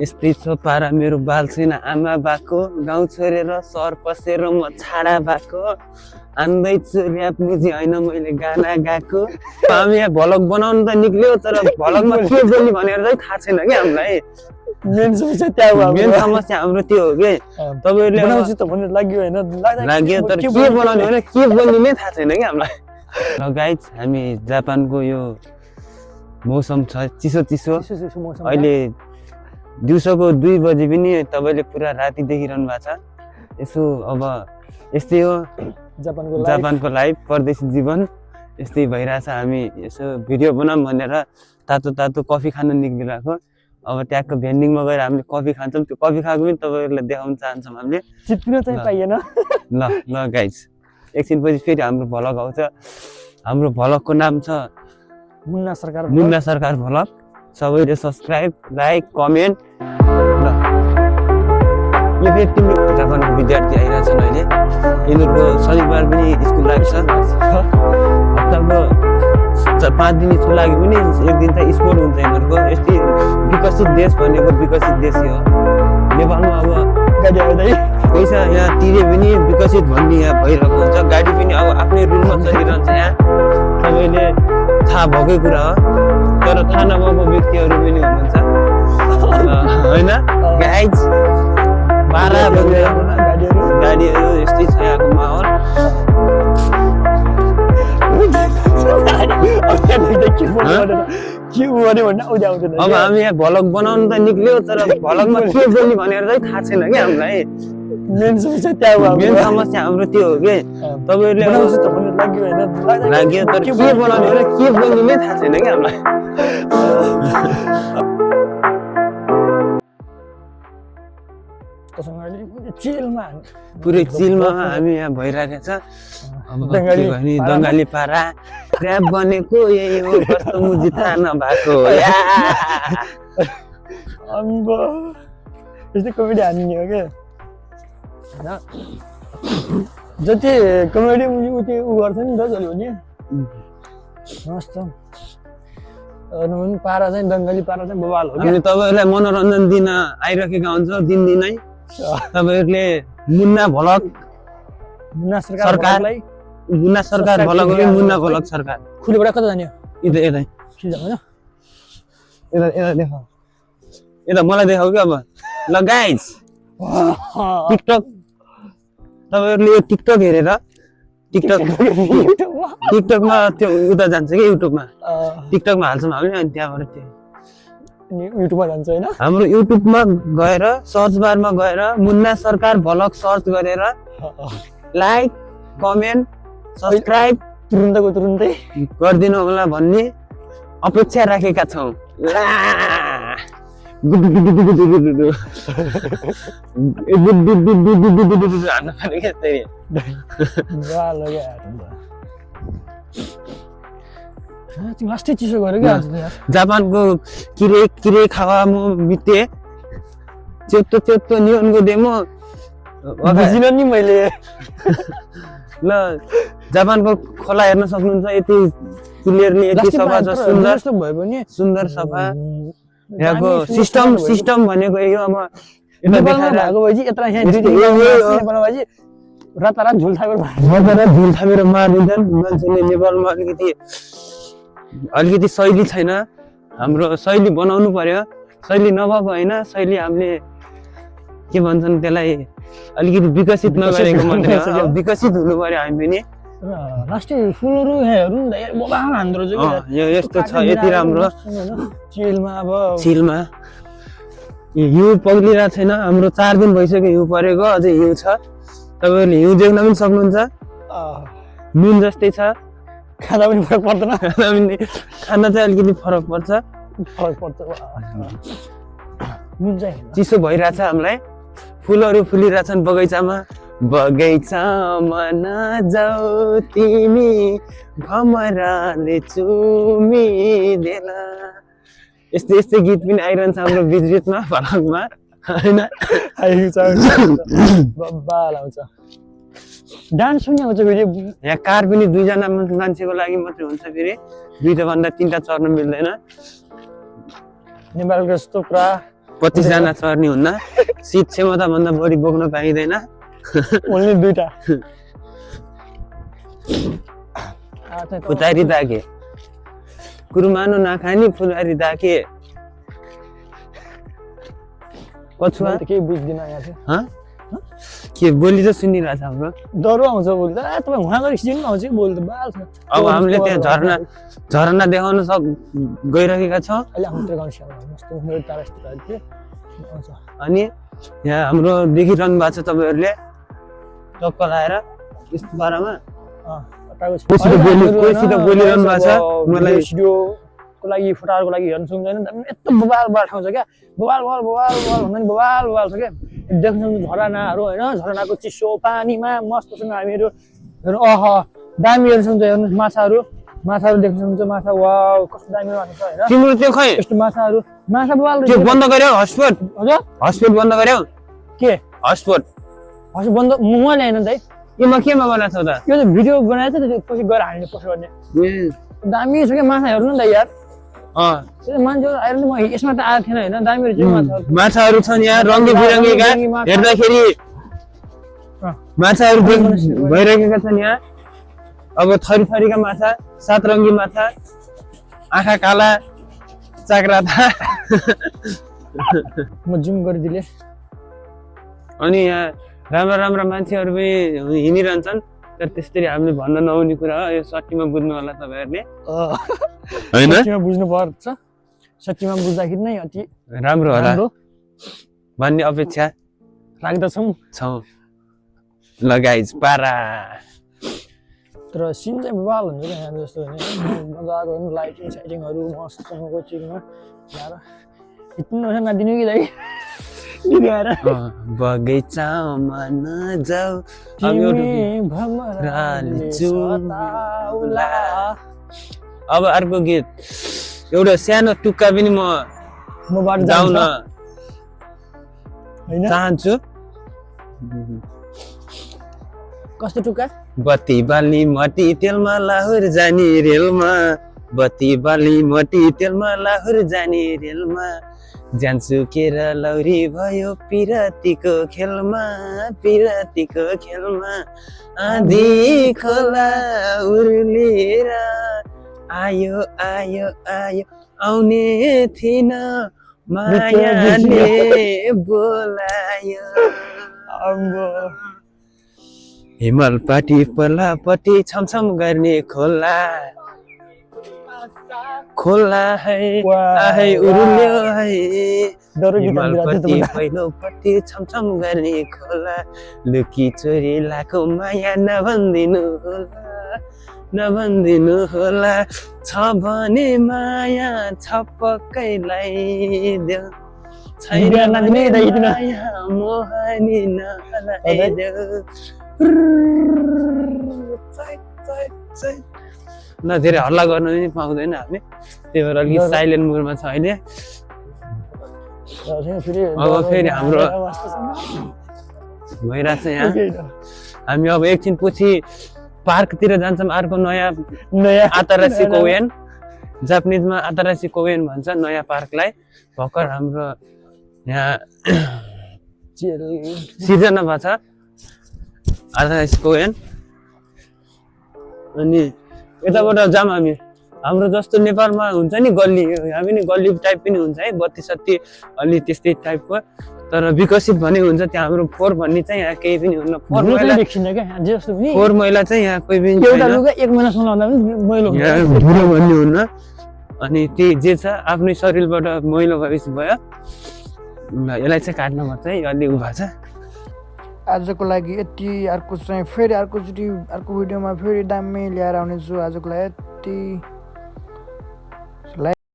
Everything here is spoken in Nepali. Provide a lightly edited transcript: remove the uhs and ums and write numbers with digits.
यस्तै छ पारा मेरो बाल छैन आमा बाको गाउँ छोडेर सहर पसेर म छाडा भएको आन्दैछु ऱ्याप मुजी होइन मैले गाना गाएको हामी यहाँ भ्लग बनाउनु त निक्ल्यो तर भ्लगमा के बोल्ने भनेर चाहिँ थाहा छैन कि हामीलाई मेन समस्या त्यहाँ हो मेन समस्या हाम्रो त्यो हो कि तपाईँहरूले बनाउँछु त भन्ने लाग्यो हैन लाग्यो तर के बनाउने भने के बोल्ने नै थाहा छैन कि हामीलाई र गाइज हामी जापानको यो मौसम छ चिसो चिसो अहिले दिउँसोको 2 बजे पनि तपाईँले पुरा राति देखिरहनु भएको छ यसो अब यस्तै हो जापानको लाइफ परदेशी जीवन यस्तै भइरहेछ हामी यसो भिडियो बनाऊँ भनेर तातो तातो कफी खान निक्लिरहेको अब त्यहाँको भेन्डिङमा गएर हामीले कफी खान्छौँ त्यो कफी खाएको पनि तपाईँहरूलाई देखाउन चाहन्छौँ हामीले चिप्न चाहिँ पाइएन ल ल गाइज एकछिनपछि फेरि हाम्रो भ्लग आउँछ हाम्रो भ्लगको नाम छ मुन्ना सरकार भ्लग सबैले सब्सक्राइब लाइक कमेन्ट ल यो फेरि तिम्रो जापानको विद्यार्थी आइरहेछन् अहिले यिनीहरूको शनिबार पनि स्कुल लाग्छ हप्ताको 5 दिन स्कुल लाग्यो पनि एक दिन चाहिँ स्पोर्ट हुन्छ यिनीहरूको यस्तै विकसित देश भनेको विकसित देशै हो नेपालमा अब गाडी आउँदै पैसा यहाँ तिरे पनि विकसित भन्ने यहाँ भइरहेको हुन्छ गाडी पनि अब आफ्नै रुलमा चलिरहन्छ यहाँ सबैले थाहा भएकै कुरा हो तर थाहा नभएको व्यक्तिहरू पनि हुनुहुन्छ होइन गाइज बारा गाडीहरू यस्तै छ यहाँको माहौल अब हामी यहाँ भ्लग बनाउनु त निक्ल्यो तर भ्लगमा के बोल्ने भनेर चाहिँ थाहा छैन कि हामीलाई मेन समस्या त्यहाँ हो मेन समस्या हाम्रो त्यो हो कि तपाईँहरूले बनाउँछु त भन्ने लाग्यो हैन लाग्यो तर के बनाउने भने के बोल्ने नै थाहा छैन कि हामीलाई पुरै चिलमा हामी यहाँ भइरहेको छ दङ्गाली पारा ऱ्याप बनेको यही हो कस्तो मुजी थाहा नभएको यस्तै कमेडी हान्ने हो क्या जति कमेडी उति उ गर्छ नि त जहिले पनि मस्त पारा चाहिँ दङ्गाली पारा चाहिँ बवाल हो हामीले तपाईँहरूलाई मनोरञ्जन दिन आइरहेका हुन्छौँ दिनदिनै तपाईँहरूले मुन्ना भ्लग मुन्ना सरकारलाई मुन्ना सरकार भ्लग हो मुन्ना भ्लग सरकार खुलेबाट कता जाने यता यता देखाऊ यता मलाई देखाऊ कि अब ल गाइज टिकटक तपाईँहरूले यो टिकटक हेरेर टिकटकमा त्यो उता जान्छ कि युट्युबमा टिकटकमा हाल्छौँ हामीले अनि त्यहाँबाट त्यो युट्युबमा जान्छ हैन हाम्रो युट्युबमा गएर सर्च बारमा गएर मुन्ना सरकार भ्लग सर्च गरेर लाइक कमेन्ट सब्सक्राइब तुरुन्तै गरिदिनु होला भन्ने अपेक्षा राखेका छौँ लास्टै चिसो गर्यो क्या जापानको किरे खावा म बिते चेत्तो नियनको डेमो बुझिन नि मैले ल जापानको खोला हेर्न सक्नुहुन्छ यति क्लियरली यति सफा छ सुन्दर भयो भने सुन्दर सफा यहाँको सिस्टम भनेको यो अब रातारात झुल थापेर मारिदिन्छन् मान्छेले नेपालमा अलिकति शैली छैन हाम्रो शैली बनाउनु पर्यो शैली नभएको होइन शैली हामीले के भन्छन् त्यसलाई अलिकति विकसित नगरेको मात्रै हो विकसित हुनु पर्यो हामी पनि लास्टै फुलहरू हेर्नु नि बबाल हान्दो रहेछ यो यस्तो छ यति राम्रो चिलमा हिउँ पग्लिरहेको छैन हाम्रो 4 दिन भइसक्यो हिउँ परेको अझै हिउँ छ तपाईँहरूले हिउँ देख्न पनि सक्नुहुन्छ नुन जस्तै छ खाना पनि फरक पर्दैन खाना चाहिँ अलिकति फरक पर्छ चिसो भइरहेछ हामीलाई फुलहरू फुलिरहेछन् बगैँचामा बगैँचामा नजाऊ तिमी भमराले चुमिदेन यस्तै यस्तै गीत पनि आइरहन्छ हाम्रो बिचमा भ्लगमा हैन डान्स पनि आउँछ फेरि यहाँ कार पनि 2 जना मान्छेको लागि मात्रै हुन्छ फेरि 2 भन्दा 3टा चढ्न मिल्दैन नेपालको यस्तो पुरा 25 जना चढ्ने हुन्न सिट क्षमता भन्दा बढी बोक्न पाइँदैन ओन्ली 2टा फुतारी दाके कुरुमानो नखाने फुलारी दाके कछुवा के बुझ्दिन यहाँ चाहिँ हँ के बोली त सुनिरहेको छ हाम्रो डरो आउँछ बोल्दा तपाईँ उहाँ गएर सिक्नु आउँछ कि बोल्दा बाल छ अब हामीले त्यहाँ झरना देखाउन गइरहेका छौँ अहिले हाम्रो गाउँ स्याउ मस्तो मेरो तारा यस्तो थियो आउँछ अनि यहाँ हाम्रो देखिरहनु भएको छ तपाईँहरूले टक्क लाएर यस्तो पारामा कोसित बोलिरहनु भएको छ मलाई भिडियोको लागि फोटोहरूको लागि हेर्नु सक्दैन यस्तो बवाल ठाउँ छ क्या बवाल भन्दा नि बवाल छ क्या देख्नु झरनाहरू होइन झरनाको चिसो पानीमा मस्तसँग हामीहरू हेर्नु दामी हेर्नु सक्छ हेर्नु माछाहरू देख्नु सक्नुहुन्छ माछा वाउ कस्तो दामी माछा छ होइन तिम्रो त्यो खै यस्तो माछाहरू माछा बवाल त्यो बन्द गर्यौ हटस्पट हजुर हटस्पट बन्द गर्यौ के हटस्पट हजुर बन्द म ल्याएन त है केमा बनाएको छ त यो त भिडियो बनाएको छ पछि गएर हामीले पोस्ट गर्ने दामी छ क्या माछा हेर्नु नि त यार मान्छेहरू आएर म यसमा त आएको थिएन होइन दामी रहेछ माछाहरू छन् यहाँ रङ्गी बिरङ्गीका हेर्दाखेरि माछाहरू भइरहेका छन् यहाँ अब थरीका माछा 7 रङ्गी माछा आँखा काला चाक्रा म जुम गरिदिले अनि यहाँ राम्रा मान्छेहरू पनि हिँडिरहन्छन् तर त्यसरी हामीले भन्न नहुने कुरा हो यो सट्टीमा बुझ्नु होला तपाईँहरूले हैन सट्टीमा बुझ्नु पर्छ सट्टीमा बुझ्दाखेरि नै अति राम्रो होला भन्ने अपेक्षा राख्दछौँ ल गाइज पारा तर सिन चाहिँ बवाल हुन्छ क्या यहाँ जस्तो होइन मजाको लाइटिङ साइटिङहरू मस्तसँगको चिजमा ल्याएर यत्नु नदिनु कि दाइ बगैँचामा नजाऊ अब अर्को गीत एउटा सानो टुक्का पनि म गाउन चाहन्छु कस्तो टुक्का बत्ती बाली मटी तेलमा लाहुर जाने रेलमा बत्ती बाली मटी तेलमा लाहुर जाने रेलमा जान्छु केर लौरी भयो पिरतीको खेलमा आँधी खोला उर्लेर आयो आउने थिइन मायाले बोलायो हिमाल पाटी पल्लापट्टि छमछम गर्ने खोला है उर्ल्यो है हिमालपट्टि पहिलोपट्टि छमछम गर्ने खोला लुकी चोरी लाको माया नभन्दिनु होला छ भने माया छपक्कैलाई देऊ छैन माया मोहनी नलाइदेऊ न धेरै हल्ला गर्न पनि पाउँदैन हामी त्यही भएर अलिक साइलेन्ट मोडमा छ अहिले अब फेरि हाम्रो भइरहेछ यहाँ हामी अब एकछिन पछि पार्कतिर जान्छौँ अर्को नयाँ आतारासी कोवेन जापानिजमा आतारासी कोवेन भन्छ नयाँ पार्कलाई भर्खर हाम्रो यहाँ सिर्जना भएको छ आतारासी कोवेन अनि यताबाट जाम हामी हाम्रो जस्तो नेपालमा हुन्छ नि गल्ली यहाँ पनि गल्ली टाइप पनि हुन्छ है बत्ती सत्ती अलि त्यस्तै टाइपको तर विकसित भने हुन्छ त्यहाँ हाम्रो फोहोर भन्ने चाहिँ यहाँ केही पनि हुन्न फोहोर मैला चाहिँ यहाँ कोही पनि धुलो भन्ने हुन्न अनि त्यही जे छ आफ्नै शरीरबाट मैलो भएपछि भयो यसलाई चाहिँ काट्न पर्छ है अलि उभा छ आजको लागि यति अर्को चाहिँ फेरि अर्कोचोटि अर्को भिडियोमा फेरि दामी ल्याएर आउनेछु आजको लागि यति